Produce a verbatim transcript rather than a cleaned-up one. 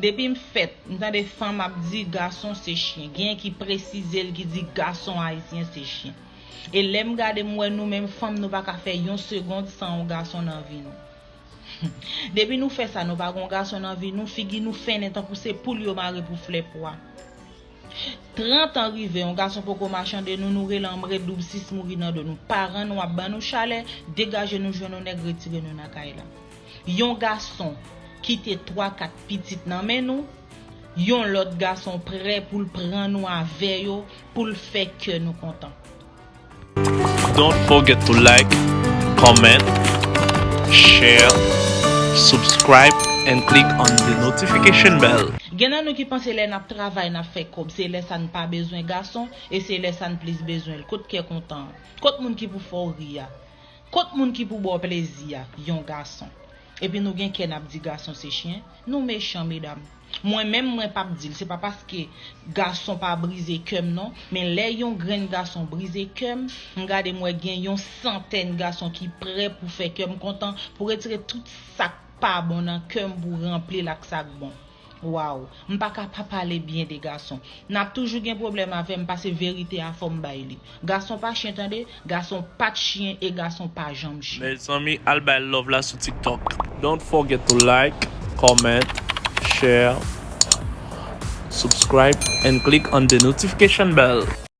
Depi m fèt, m tande fanm ap di gason se chen. Genyen ki presize l, ki di gason ayisyen se chen. E lè m gade, m wè nou menm fanm, nou pa ka fè yon segonn san yon gason nan vi nou. Depi nou fè sa, nou pa gon gason nan vi nou, figi nou fennen tankou se poul yo mare pou flè pwa. Trant an rive, yon gason poko machande nou, nou rele anmre doub sis mouri nan do nou. Paran nou ap ban nou chalè, degaje nou jwenn yon nèg retire nou nan kay la. Yon gason kite twa kat pitit nan men nou, yon lòt gason prè pou l pran nou avè yo, pou l fè kè nou kontan. Don't forget to like, comment, share, subscribe, and click on the notification bell. Gen nan nou ki panse lè n ap travay, n ap fè kòb, se lè sa n pa bezwen gason, e se lè sa n plis bezwen l. Kot kè kontan an? Kot moun ki pou fè w ri a? Kot moun ki pou ba w plezi a? Yon gason. Epi nou gen kè n ap di gason se chen? Nou mechan, medam. Mwen menm, mwen p ap di l. Se pa paske gason pa brize kè m non, men lè yon grenn gason brize kè m, m gade m wè gen yon santèn gason ki prè pou fè kè m kontan, pou retire tout sa k pa bon nan kè m, pou ranpli l ak sa k bon. Waw, m pa ka pa pale byen de gason. N ap toujou gen pwoblèm avè m, pase verite a fò m bay li. Gason pa chen tande, gason pa t chen e gason pa janm chen. Mezanmi, al bay love la sou TikTok. Don't forget to like, comment, share, subscribe, and click on the notification bell.